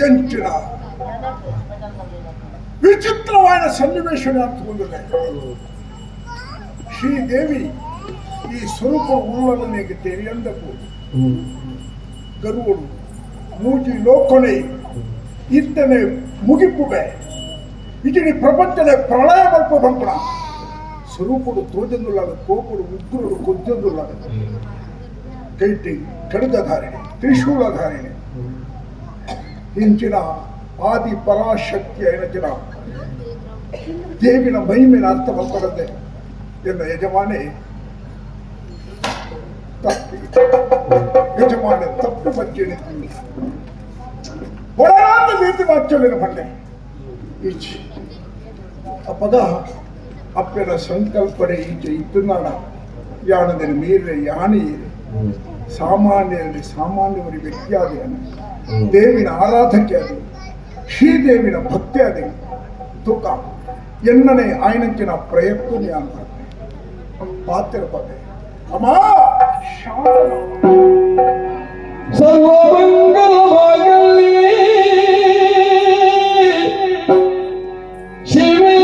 ಎಂಚಿನ ವಿಚಿತ್ರವಾದ ಸನ್ನಿವೇಶನ ಅಂತಂದ್ರೆ ಶ್ರೀದೇವಿ ಈ ಸ್ವರೂಪ ಉಳ್ಳನಿಗೆ ತೆರೆಯಂದಕು ಗರುವಡು ಮೂಜಿ ಲೋಕೊನೆ ಇತ್ತನೆ ಮುಗಿಪುಬೆ ಇಡೀ ಪ್ರಪಂಚದ ಪ್ರಳಯ ಬಲ್ಪ ಬಂಪಣ ಸ್ವರೂಪುಡು ತೋಜಂದುಲ್ಲಾಗ ಕೋಪುಡು ಉಗ್ರುಡು ಕೊಜ್ಜಂದುಲ್ಲಾಗ ಕೈಟಿ ಖಡ್ಗಧಾರಿಣಿ ತ್ರಿಶೂಲಧಾರಿಣಿ ಇಂಚಿನ ಆದಿ ಪರಾಶಕ್ತಿ అయిన ದೇವಿನ ಮಹಿಮೆನ ಅರ್ಥ ಬರ್ತದೆ ಎನ್ನ ಯಜಮಾನಿ ತಪ್ಪಿ ಯಜಮಾನ ತಪ್ಪು ಬಜ್ಜೆಣಿ ಒಡನಾದ ನೀತಿ ವಾಕ್ಯವೇನು ಪಂಡೆ ಈಚೆ ಅಪ್ಪಗ ಅಪ್ಪನ ಸಂಕಲ್ಪನೆ ಈಚೆ ಇತ್ತು ಯಾಣದಲ್ಲಿ ಮೀರೆ ಯಾಣಿ ಸಾಮಾನ್ಯರಲ್ಲಿ ಸಾಮಾನ್ಯವರಿ ವ್ಯಕ್ತಿಯಾದ ದೇವಿನ ಆರಾಧಕ್ಕೆ ಅದು ಶ್ರೀದೇವಿನ ಭಕ್ತಿ ಅದೇ ತೂಕ ಎನ್ನನೆ ಆಯನಂಚಿನ ಪ್ರಯತ್ನ ಅಂತ ಪಾತ್ರ ಪದೆ ಅಮ್ಮ ಸರ್ವಮಂಗಲವಾಗಲಿ ಶಿವೆ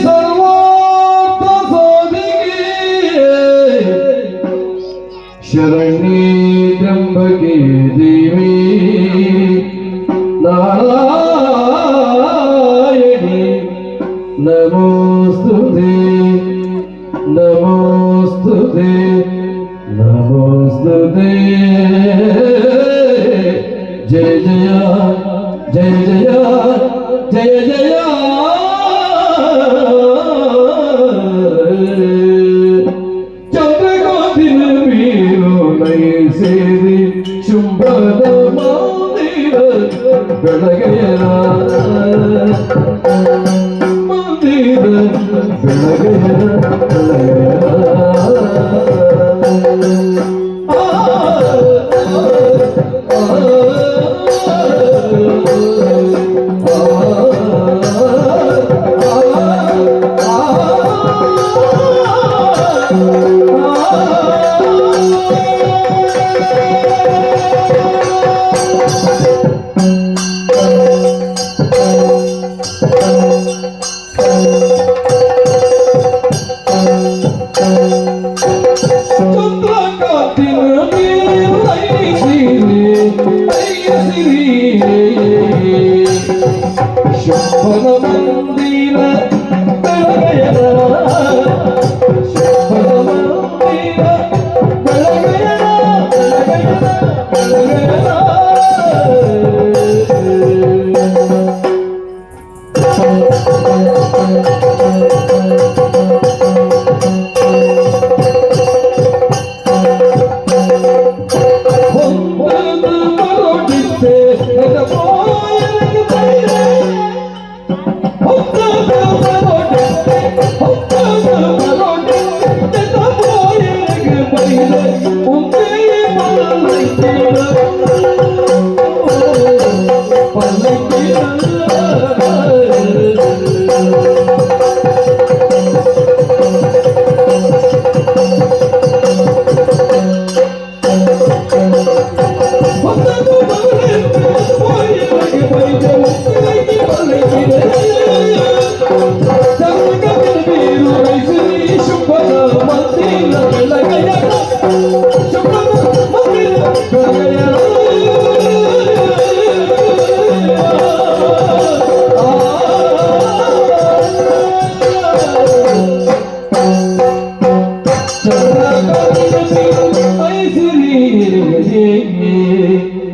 ಸರ್ವಾರ್ಥ ಸಾಧಿಕೆ ಶರಣ್ಯೇ ತ್ರ್ಯಂಬಕೆ ದೇವಿ ನಾರಾಯಣಿ ನಮೋಸ್ತುತೆ ನಮೋಸ್ತುತೆ ನಮೋಸ್ತುತೆ. ಜಯ ಜಯ ಜಯ ಜಯ ಜಯ ಜಯ ಚಂದ್ರಕಾಂತಿನ ಬೀರು ನೈಸೇರಿ ಶುಂಭನ ಮಂದಿರ ಬೆಳಗೆಯರ ಮಂದಿರ ಬೆಳಗೆಯರ ಬೆಳಗೆಯರ. ಶುಭನ ಮಂದಿರ ಬೆಳಗೆಯರ ಶುಭನ ಮಂದಿರ ಬೆಳಗೆಯರ ಬೆಳಗೆಯರ ಬೆಳಗೆಯರ. ಹೊಂದದು ಬರೋಡಿತ್ತೆ ಹೋಯಲಿಗೆ ಬೈರೆ ಹೊಂದದು ಬರೋಡಿತ್ತೆ ಹೊಂದದು ಬರೋಡಿತ್ತೆ ಹೋಯಲಿಗೆ ಬೈರೆ ಉಂದೇ ಪಲ್ಲಕ್ಕಿನ ಪಲ್ಲಕ್ಕಿನ.